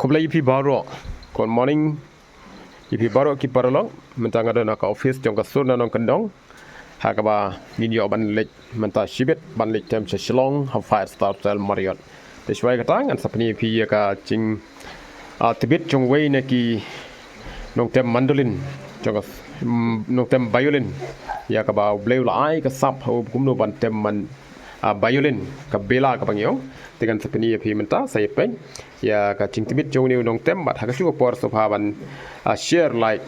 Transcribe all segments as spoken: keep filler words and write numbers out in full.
Khublei ïa phi baroh. Good morning ïa phi baroh ki paralok. Mynta nga don ha ka office jong ka Sur na Nongkyndong, ha kaba ngin ïoh ban leit mynta shibit ban leit tem sha Shillong ha five star hotel Marriott. Te shuwa kata ngan sa pyni ïa phi ïa ka jing, ah, tbit jong uwei na ki nongtem mandolin, jong ka, mm, nongtem violin, ïa kaba U Blei u la ai ka sap ha u kumno ban tem man, ah, violin, ka bela kaba ngi ong. Te ngan sa pyni ïa phi mynta, sa ïa peit ïa ka jingtbit jong une u nongtem bad ha ka shu ka por sngewbha ban, ah, share, like,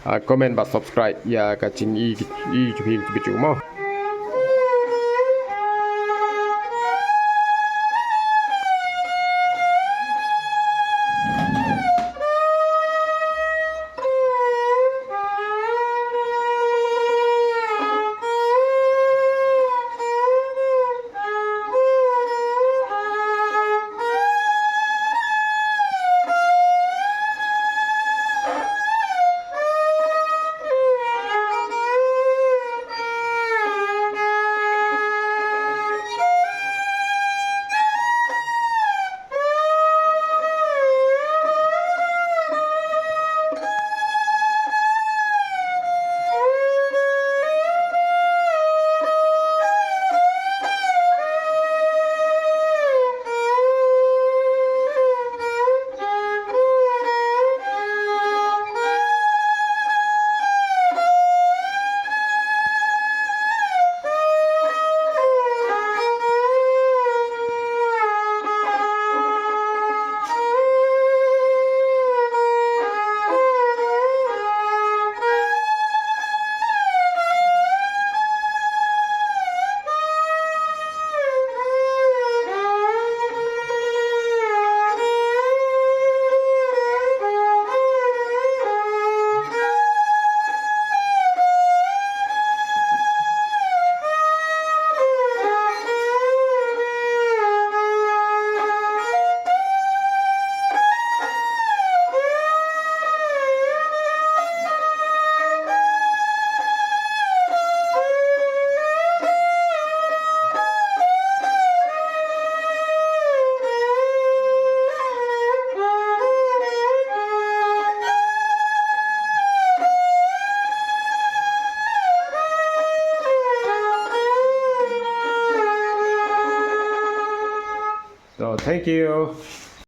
ah, comment bad subscribe ïa ka jing i, i jong phi tbit jong u mo. So, thank you.